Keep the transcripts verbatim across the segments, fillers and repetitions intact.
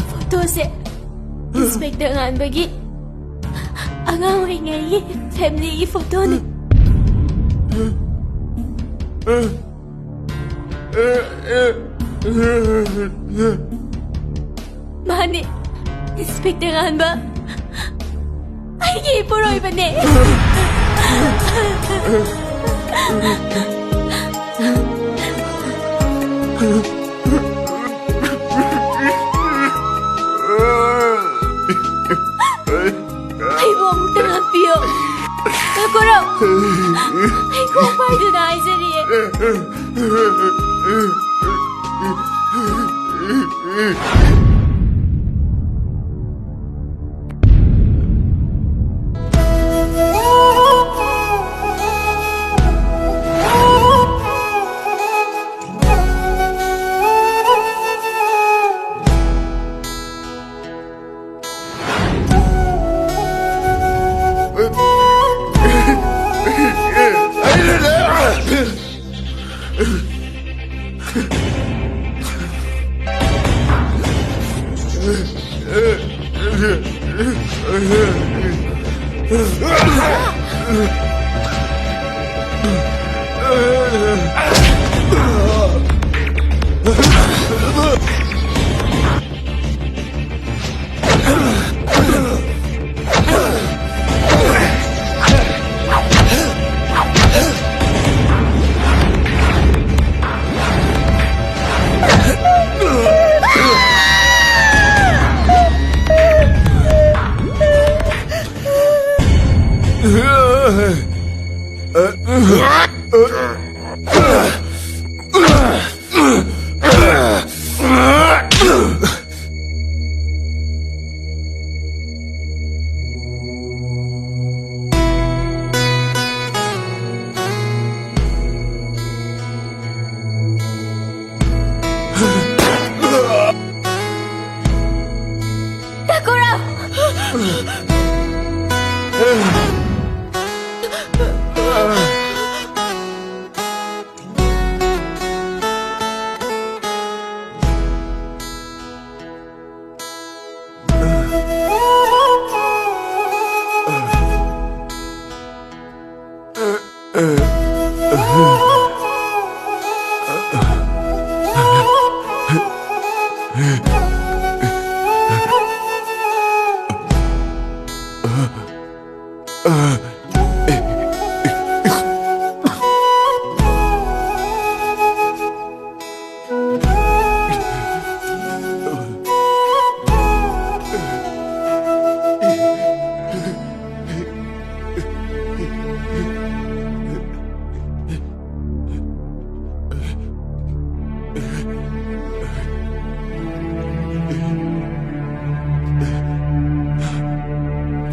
ꯐꯣꯇꯣꯁꯦ ꯏꯟꯁꯄꯦꯛꯇꯔ ꯉꯥꯟꯕꯒꯤ ꯑꯉꯥꯡ ꯑꯣꯏꯔꯤꯉꯩꯒꯤ ꯐꯦꯃꯤꯂꯤꯒꯤ ꯐꯣꯇꯣꯅꯤ꯫ ꯃꯥꯅꯦ, ꯏꯟꯁꯄꯦꯛꯇꯔ ꯉꯥꯟꯕ ꯑꯩꯒꯤ ꯏꯄꯨꯔꯣꯏꯕꯅꯦ꯫ ꯑꯩꯕꯨ ꯑꯃꯨꯛꯇ ꯉꯥꯛꯄꯤꯌꯨ꯫ ꯉꯥꯛꯄꯤꯔꯣ꯫ ꯑꯩ ꯈꯣꯡ ꯄꯥꯏꯗꯨꯅ ꯍꯥꯏꯖꯔꯤꯌꯦ꯫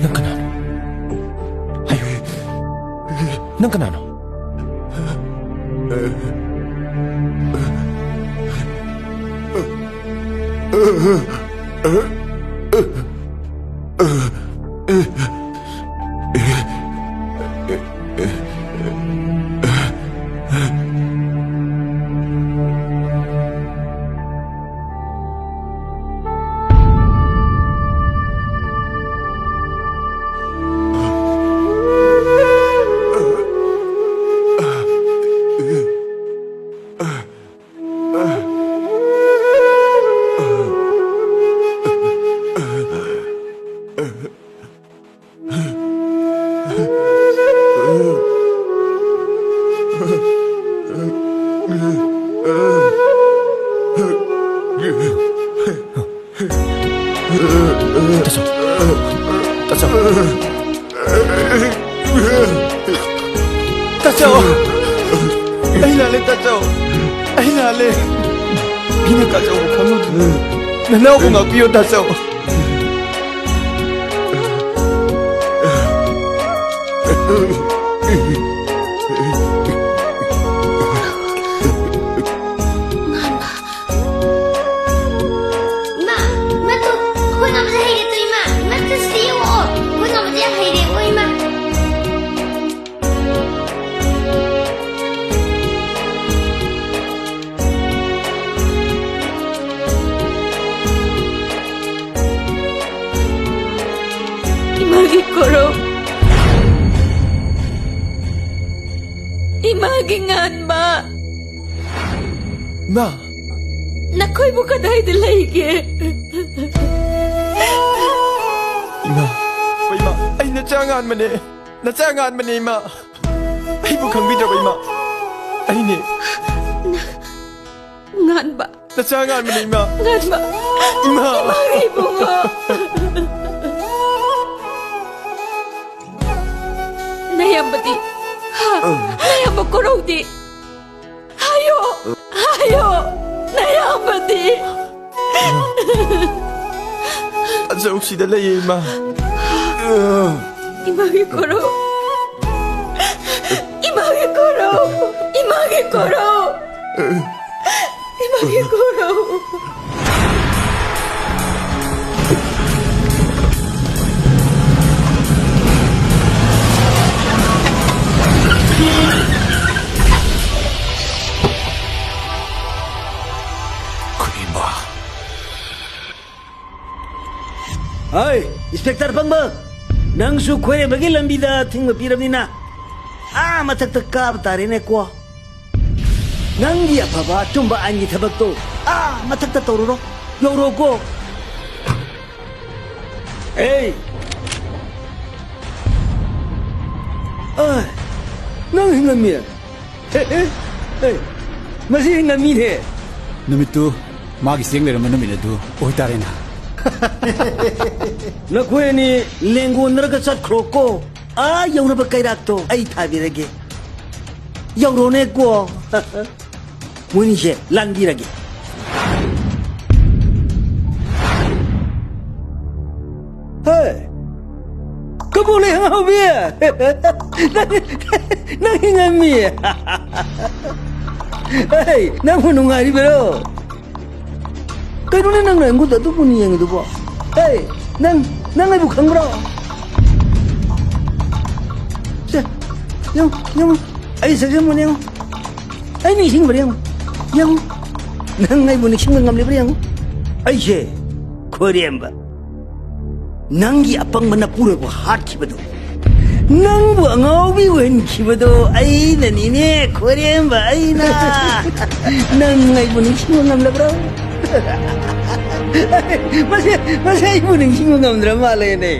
ꯅꯪ ꯀꯅꯥꯅꯣ? ꯍꯥꯏꯌꯨ꯫ ꯅꯪ ꯀꯅꯥꯅꯣ? ꯇꯥꯆꯧ꯫ ꯇꯥꯆꯧ꯫ ꯇꯥꯆꯧ꯫ ꯑꯩ ꯂꯥꯜꯂꯦ, ꯇꯥꯆꯧ꯫ ꯑꯩ ꯂꯥꯜꯂꯦ꯫ ꯑꯩꯅ ꯇꯥꯆꯧꯕꯨ ꯈꯪꯂꯨꯗ꯭ꯔꯦ꯫ ꯅꯅꯥꯎꯕꯨ ꯉꯥꯛꯄꯤꯌꯨ, ꯇꯥꯆꯧ꯫ ꯏꯃꯥ, ꯏꯃꯥ, ꯇꯨ, ꯑꯩꯈꯣꯏ ꯉꯝꯖ ꯍꯩꯔꯦ ꯇꯨ, ꯏꯃꯥ꯫ ꯏꯃꯥ, ꯇꯨ, ꯁꯤꯗ ꯌꯦꯡꯉꯛꯑꯣ꯫ ꯑꯩꯈꯣꯏ ꯉꯝꯖ ꯌꯥꯝ ꯍꯩꯔꯦ꯫ ꯑꯣ, ꯏꯃꯥ꯫ ꯏꯃꯥꯒꯤ ꯀꯣꯔꯧ꯫ ꯃꯥꯒꯤ ꯉꯥꯟꯕ꯫ ꯏꯃꯥ! ꯅꯈꯣꯏꯕꯨ ꯀꯗꯥꯏꯗ ꯂꯩꯒꯦ? ꯏꯃꯥ! ꯏꯃꯥ! ꯑꯩ ꯅꯆꯥ ꯉꯥꯟꯕꯅꯦ! ꯅꯆꯥ ꯉꯥꯟꯕꯅꯦ, ꯏꯃꯥ! ꯑꯩꯕꯨ ꯈꯪꯕꯤꯗ꯭ꯔꯕ, ꯏꯃꯥ? ꯑꯩꯅꯦ꯫ ꯉꯥꯟꯕ꯫ ꯅꯆꯥ ꯉꯥꯟꯕꯅꯦ, ꯏꯃꯥ! ꯉꯥꯟꯕ꯫ ꯏꯃꯥ! ꯏꯃꯥꯒꯤ ꯏꯕꯨꯡꯉꯣ꯫ ꯅꯌꯥꯝꯕꯗꯤ? ꯍꯥ? ꯅꯌꯥꯝꯕ ꯀꯣꯔꯧꯗꯤ? ꯍꯥꯏꯌꯣ! ꯍꯥꯏꯌꯣ! ꯅꯌꯥꯝꯕꯗꯤ? ꯑꯆꯧꯁꯤꯗ ꯂꯩꯌꯦ, ꯏꯃꯥ꯫ ꯏꯃꯥꯒꯤ ꯀꯣꯔꯧ꯫ ꯏꯃꯥꯒꯤ ꯀꯣꯔꯧ꯫ ꯏꯃꯥꯒꯤ ꯀꯣꯔꯧ꯫ ꯏꯃꯥꯒꯤ ꯀꯣꯔꯧ꯫ ꯈꯨꯅꯤꯡꯕ꯫ ꯍꯩ, ꯏꯟꯁꯄꯦꯛꯇꯔ ꯄꯪꯕ! ꯅꯪꯁꯨ ꯈꯣꯏꯔꯦꯝꯕꯒꯤ ꯂꯝꯕꯤꯗ ꯑꯊꯤꯡꯕ ꯄꯤꯔꯕꯅꯤꯅ, ꯑꯥ ꯃꯊꯛꯇ ꯀꯥꯕ ꯇꯥꯔꯦꯅꯦꯀꯣ꯫ ꯅꯪꯒꯤ ꯑꯐꯕ ꯑꯆꯨꯝꯕ ꯑꯥꯏꯟꯒꯤ ꯊꯕꯛꯇꯣ ꯑꯥ ꯃꯊꯛꯇ ꯇꯧꯔꯨꯔꯣ꯫ ꯌꯧꯔꯣꯀꯣ꯫ ꯑꯦ! ꯑ, ꯅꯪ ꯍꯤꯡꯂꯝꯃꯤ꯫ ꯍꯦ, ꯍꯦ, ꯍꯦ, ꯃꯁꯤ ꯍꯤꯡꯂꯝꯃꯤꯅꯦ꯫ ꯅꯨꯃꯤꯠꯇꯨ ꯃꯥꯒꯤ ꯆꯦꯡ ꯂꯩꯔꯝꯕ ꯅꯨꯃꯤꯠ ꯑꯗꯨ ꯑꯣꯏꯇꯥꯔꯦꯅ꯫ ꯅꯈꯣꯏ ꯑꯅꯤ ꯂꯦꯡꯒꯣꯟꯅꯔꯒ ꯆꯠꯈ꯭ꯔꯣꯀꯣ꯫ ꯑꯥ ꯌꯧꯅꯕ ꯀꯩꯔꯥꯛꯇꯣ ꯑꯩ ꯊꯥꯕꯤꯔꯒꯦ꯫ ꯌꯧꯔꯣꯅꯦꯀꯣ꯫ ꯃꯣꯏꯅꯤꯁꯦ ꯂꯥꯟꯕꯤꯔꯒꯦ꯫ ꯍꯦ! ꯀꯕꯣꯛ ꯂꯩꯍꯥꯎꯕꯤ! ꯅꯪ, ꯅꯪ ꯍꯤꯡꯉꯝꯃꯤ! ꯍꯦ! ꯅꯪꯕꯨ ꯅꯨꯡꯉꯥꯏꯔꯤꯕꯔꯣ? ꯀꯩꯅꯣꯅꯦ ꯅꯪꯅ ꯑꯩꯉꯣꯟꯗ ꯑꯗꯨꯕꯨ ꯌꯦꯡꯉꯤꯗꯨꯕꯣ? ꯍꯦ! ꯅꯪ, ꯅꯪ ꯑꯩꯕꯨ ꯈꯪꯕ꯭ꯔꯣ? ꯁꯦ, ꯌꯦꯡꯉꯨ, ꯌꯦꯡꯉꯨ꯫ ꯑꯩ ꯁꯛꯁꯦ ꯃꯨꯟꯅ ꯌꯦꯡꯉꯨ꯫ ꯑꯩ ꯅꯤꯡꯁꯤꯡꯕ꯭ꯔꯥ ꯌꯦꯡꯉꯨ꯫ ꯌꯦꯡꯉꯨ꯫ ꯅꯪ ꯑꯩꯕꯨ ꯅꯤꯡꯁꯤꯡꯕ ꯉꯝꯂꯤꯕ꯭ꯔꯥ ꯌꯦꯡꯉꯨ꯫ ꯑꯩꯁꯦ ꯈꯣꯏꯔꯦꯝꯕ꯫ ꯅꯪꯒꯤ ꯑꯄꯪꯕ ꯅꯄꯨꯔꯣꯏꯕ ꯍꯥꯠꯈꯤꯕꯗꯨ ꯅꯪꯕꯨ ꯑꯉꯥꯎꯕꯤ ꯑꯣꯏꯍꯟꯈꯤꯕꯗꯣ ꯑꯩꯅꯅꯤꯅꯦ, ꯈꯣꯏꯔꯦꯝꯕ, ꯑꯩꯅ꯫ ꯅꯪ ꯑꯩꯕꯨ ꯅꯤꯡꯁꯤꯡꯕ ꯉꯝꯂꯕ꯭ꯔꯣ? ꯃꯁꯤ, ꯃꯁꯤ ꯑꯩꯕꯨ ꯅꯤꯡꯁꯤꯡꯕ ꯉꯝꯗ꯭ꯔ ꯃꯥꯜꯂꯦꯅꯦ꯫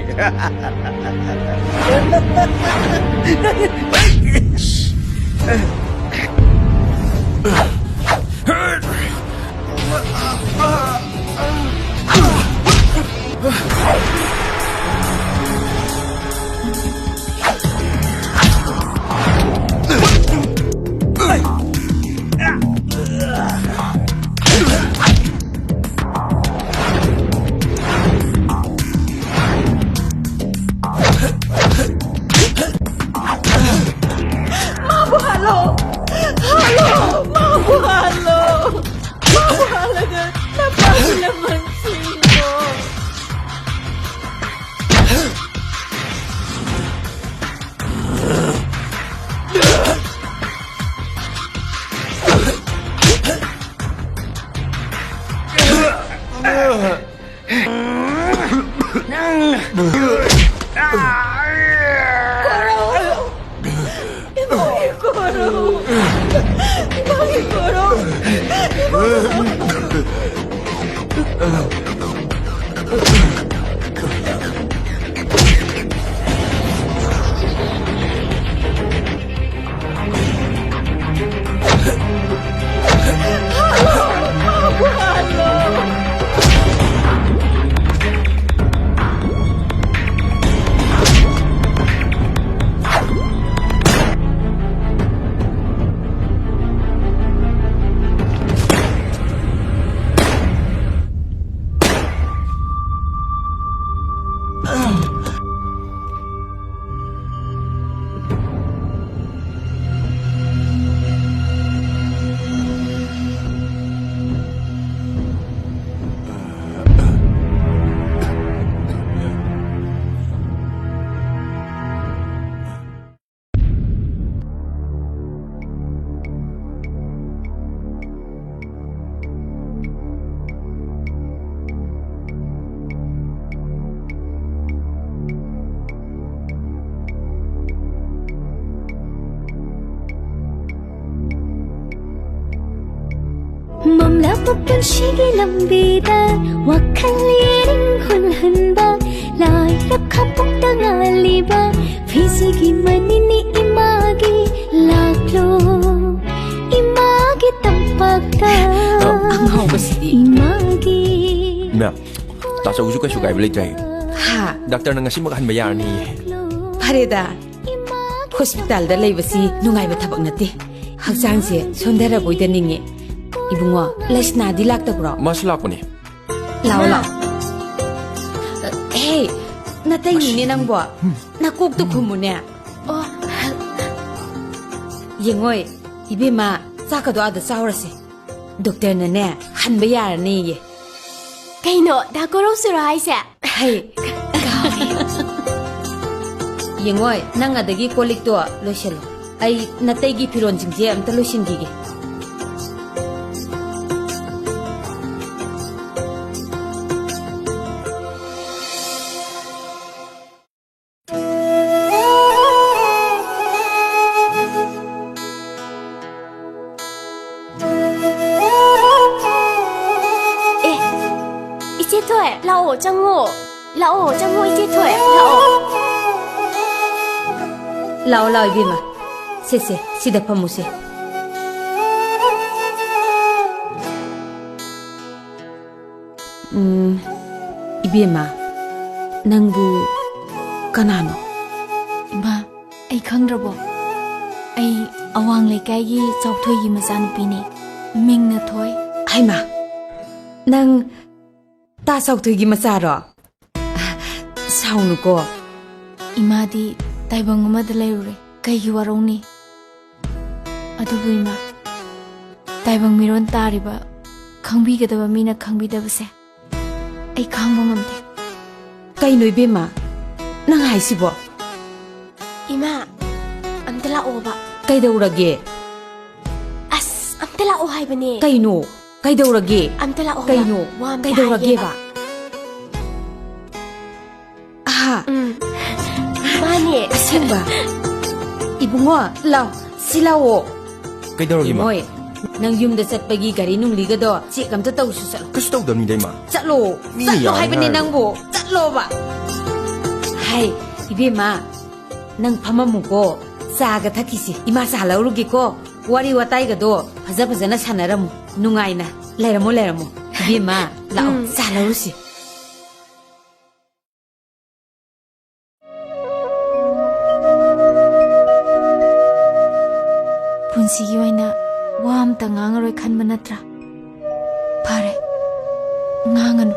ꯃꯥꯕꯨ ꯍꯥꯠꯂꯣ! ꯍꯥꯠꯂꯣ! ꯃꯥꯕꯨ ꯍꯥꯠꯂꯣ! ꯃꯥꯕꯨ ꯍꯥꯠꯂꯒ ꯅꯄꯥꯒꯤ ꯂꯃꯟꯁꯤꯡꯗꯣ! ꯄꯨꯟꯁꯤꯒꯤ ꯂꯝꯕꯤꯗ ꯋꯥꯈꯜ ꯏꯔꯤꯡ ꯍꯨꯜꯍꯟꯕ, ꯂꯥꯏꯔꯛ ꯈꯥꯄꯣꯛꯇ ꯉꯥꯜꯂꯤꯕ ꯐꯤꯖꯤꯒꯤ ꯃꯅꯤꯅꯤ ꯏꯃꯥꯒꯤ꯫ ꯂꯥꯛꯂꯣ ꯏꯃꯥꯒꯤ ꯇꯝꯄꯥꯛꯇ꯫ ꯑꯉꯥꯎꯕꯁꯤꯗꯤ꯫ ꯏꯃꯥꯒꯤ꯫ ꯃꯦꯝ, ꯇꯥꯆꯧꯁꯨ ꯀꯩꯁꯨ ꯀꯥꯏꯕ ꯂꯩꯇ꯭ꯔꯦ꯫ ꯍꯥ? ꯗꯥꯛꯇꯔꯅ ꯉꯁꯤꯃꯛ ꯍꯟꯕ ꯌꯥꯔꯅꯤꯌꯦ꯫ ꯐꯔꯦꯗ꯫ ꯍꯣꯁꯄꯤꯇꯥꯜꯗ ꯂꯩꯕꯁꯤ ꯅꯨꯡꯉꯥꯏꯕ ꯊꯕꯛ ꯅꯠꯇꯦ꯫ ꯍꯛꯆꯥꯡꯁꯦ ꯁꯣꯟꯊꯔꯕꯣꯏꯗ ꯅꯤꯡꯉꯤ꯫ ꯏꯕꯨꯡꯉꯣ, ꯂꯩꯁꯅꯥꯗꯤ ꯂꯥꯛꯇꯕ꯭ꯔꯣ? ꯃꯥꯁꯨ ꯂꯥꯛꯄꯅꯦ꯫ ꯂꯥꯛꯑꯣ, ꯃꯥ꯫ ꯂꯥꯛꯑꯣ꯫ ꯍꯦ, ꯅꯇꯩꯅꯤꯅꯦ ꯃꯁꯤ꯫ ꯅꯪꯕꯣ꯫ ꯅꯀꯣꯛꯇꯨ ꯈꯨꯝꯃꯨꯅꯦ꯫ ꯑꯣ꯫ ꯌꯦꯡꯉꯣꯏ, ꯏꯕꯦꯝꯃ, ꯆꯥꯛꯀꯗꯣ ꯑꯥꯗ ꯆꯥꯎꯔꯁꯦ꯫ ꯗꯣꯛꯇꯔꯅꯅꯦ, ꯍꯟꯕ ꯌꯥꯔꯅꯤꯌꯦ꯫ ꯀꯩꯅꯣ, ꯗꯥ ꯀꯣꯔꯧꯁꯨꯔꯣ ꯍꯥꯏꯁꯦ? ꯍꯩ, ꯀꯥꯎꯔꯦ꯫ ꯌꯦꯡꯉꯣꯏ, ꯅꯪ ꯑꯗꯒꯤ ꯀꯣꯜ ꯂꯤꯛꯇꯣ ꯂꯣꯏꯁꯤꯜꯂꯣ꯫ ꯑꯩ ꯅꯇꯩꯒꯤ ꯐꯤꯔꯣꯜꯁꯤꯡꯁꯦ ꯑꯝꯇ ꯂꯣꯏꯁꯤꯟꯈꯤꯒꯦ꯫ ꯑꯦ, ꯏꯆꯦ ꯊꯣꯏ, ꯂꯥꯛꯑꯣ, ꯆꯪꯉꯣ꯫ ꯂꯥꯛꯑꯣ, ꯆꯪꯉꯣ, ꯏꯆꯦ ꯊꯣꯏ, ꯂꯥꯛꯑꯣ꯫ ꯂꯥꯛꯑꯣ, ꯂꯥꯛꯑꯣ, ꯏꯕꯦꯝꯃ꯫ ꯁꯦ, ꯁꯦ, ꯁꯤꯗ ꯐꯝꯃꯨꯁꯦ꯫ ꯎꯝ, ꯏꯕꯦꯝꯃ, ꯅꯪꯕꯨ ꯀꯅꯥꯅꯣ? ꯏꯃꯥ, ꯑꯩ ꯈꯪꯗ꯭ꯔꯕꯣ? ꯑꯩ ꯑꯋꯥꯡ ꯂꯩꯀꯥꯏꯒꯤ ꯆꯥꯎꯊꯣꯏꯒꯤ ꯃꯆꯥꯅꯨꯄꯤꯅꯦ꯫ ꯃꯤꯡꯅ ꯊꯣꯏ꯫ ꯍꯩꯃꯥ, ꯅꯪ ꯇꯥ ꯆꯥꯎꯊꯣꯏꯒꯤ ꯃꯆꯥꯔꯣ? ꯁꯥꯎꯅꯨꯀꯣ꯫ ꯏꯃꯥꯗꯤ ꯇꯥꯏꯕꯪ ꯑꯃꯗ ꯂꯩꯔꯨꯔꯦ꯫ ꯀꯩꯒꯤ ꯋꯥꯔꯧꯅꯤ? ꯑꯗꯨꯕꯨ ꯏꯃꯥ, ꯇꯥꯏꯕꯪ ꯃꯤꯔꯣꯟ ꯇꯥꯔꯤꯕ, ꯈꯪꯕꯤꯒꯗꯕ ꯃꯤꯅ ꯈꯪꯕꯤꯗꯕꯁꯦ ꯑꯩ ꯈꯥꯡꯕ ꯉꯝꯗꯦ꯫ ꯀꯩꯅꯣ ꯏꯕꯦꯝꯃ, ꯅꯪ ꯍꯥꯏꯁꯤꯕꯣ? ꯏꯃꯥ, ꯑꯝꯇ ꯂꯥꯛꯑꯣꯕ꯫ ꯀꯩꯗꯧꯔꯒꯦ? ꯑꯁ, ꯑꯝꯇ ꯂꯥꯛꯑꯣ ꯍꯥꯏꯕꯅꯦ꯫ ꯀꯩꯅꯣ? ꯀꯩꯗꯧꯔꯒꯦ? ꯑꯝꯇ ꯂꯥꯛꯑꯣꯕ꯫ ꯀꯩꯅꯣ? ꯋꯥ ꯑꯝꯇ ꯀꯩꯗꯧꯔꯒꯦꯕ? ꯍꯥꯏꯒꯦꯕ꯫ ꯑꯍꯥ꯫ ꯎꯝ꯫ ꯃꯥꯅꯦ꯫ ꯑꯁꯦꯡꯕ? ꯏꯕꯨꯡꯉꯣ, ꯂꯥꯎ, ꯁꯤ ꯂꯥꯛꯑꯣ꯫ ꯀꯩꯗꯧꯔꯒꯦ, ꯏꯃꯥ? ꯏꯃꯣꯏ, ꯅꯪ ꯌꯨꯝꯗ ꯆꯠꯄꯒꯤ ꯒꯥꯔꯤ ꯅꯨꯡꯂꯤꯒꯗꯣ ꯆꯦꯛ ꯑꯝꯇ ꯇꯧꯁꯨ ꯆꯠꯂꯣ꯫ ꯀꯩꯁꯨ ꯇꯧꯗꯕꯅꯤꯗ, ꯏꯃꯥ꯫ ꯆꯠꯂꯣ꯫ ꯃꯤꯅ ꯆꯠꯂꯣ ꯌꯥꯔꯣꯏ ꯍꯥꯏꯕꯅꯦ ꯍꯥꯏꯔꯒ꯫ ꯅꯪꯕꯨ꯫ ꯆꯠꯂꯣꯕ꯫ ꯍꯥꯏ, ꯏꯕꯦꯝꯃ, ꯅꯪ ꯐꯝꯃꯝꯃꯨꯀꯣ꯫ ꯆꯥꯒ ꯊꯛꯈꯤꯁꯤ꯫ ꯏꯃꯥ ꯆꯥ ꯂꯧꯔꯨꯒꯦꯀꯣ꯫ ꯋꯥꯔꯤ ꯋꯥꯇꯥꯏꯒꯗꯣ ꯐꯖ ꯐꯖꯅ ꯁꯥꯟꯅꯔꯝꯃꯨ꯫ ꯅꯨꯡꯉꯥꯏꯅ꯫ ꯂꯩꯔꯝꯃꯣ, ꯂꯩꯔꯝꯃꯣ꯫ ꯏꯕꯦꯝꯃ, ꯂꯥꯛꯑꯣ, ꯎꯝ꯫ ꯆꯥ ꯂꯧꯔꯨꯁꯤ꯫ ꯄꯨꯟꯁꯤꯒꯤ ꯑꯣꯏꯅ ꯋꯥ ꯑꯝꯇ ꯉꯥꯡꯉꯔꯣꯏ ꯈꯟꯕ ꯅꯠꯇ꯭ꯔꯥ? ꯐꯔꯦ, ꯉꯥꯡꯉꯅꯨ꯫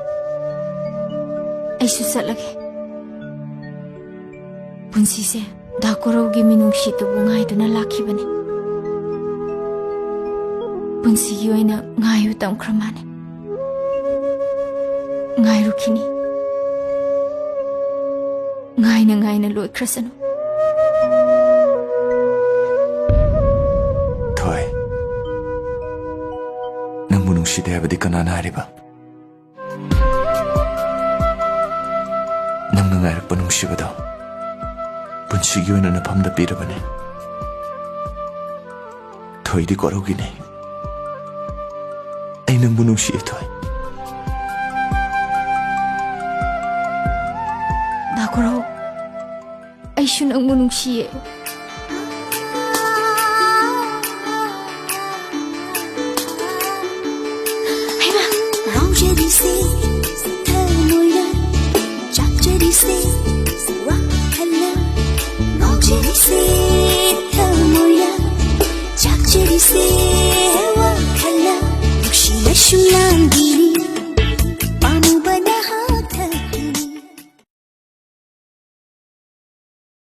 ꯑꯩꯁꯨ ꯆꯠꯂꯒꯦ꯫ ꯄꯨꯟꯁꯤꯁꯦ ꯗꯥ ꯀꯣꯔꯧꯒꯤ ꯃꯤꯅꯨꯡꯁꯤꯗꯨꯕꯨ ꯉꯥꯏꯗꯨꯅ ꯂꯥꯛꯈꯤꯕꯅꯤ꯫ ꯄꯨꯟꯁꯤꯒꯤ ꯑꯣꯏꯅ ꯉꯥꯏꯌꯨ ꯇꯝꯈ꯭ꯔ ꯃꯥꯅꯤ꯫ ꯉꯥꯏꯔꯨꯈꯤꯅꯤ꯫ ꯉꯥꯏꯅ ꯉꯥꯏꯅ ꯂꯣꯏꯈ꯭ꯔꯁꯅꯨ꯫ ꯊꯣꯏ, ꯅꯪꯕꯨ ꯅꯨꯡꯁꯤꯗꯦ ꯍꯥꯏꯕꯗꯤ ꯀꯅꯥꯅ ꯍꯥꯏꯔꯤꯕ? ꯅꯪꯅ ꯉꯥꯏꯔꯛꯄ ꯅꯨꯡꯁꯤꯕꯗꯣ ꯄꯨꯟꯁꯤꯒꯤ ꯑꯣꯏꯅ ꯅꯐꯝꯗ ꯄꯤꯔꯕꯅꯦ꯫ ꯊꯣꯏꯗꯤ ꯀꯣꯔꯧꯒꯤꯅꯦ꯫ ꯑꯩ ꯅꯪꯕꯨ ꯅꯨꯡꯁꯤꯌꯦ, ꯊꯣꯏ꯫ ꯗꯥ ꯀꯣꯔꯧ, ꯑꯩꯁꯨ ꯅꯪꯕꯨ ꯅꯨꯡꯁꯤꯌꯦ꯫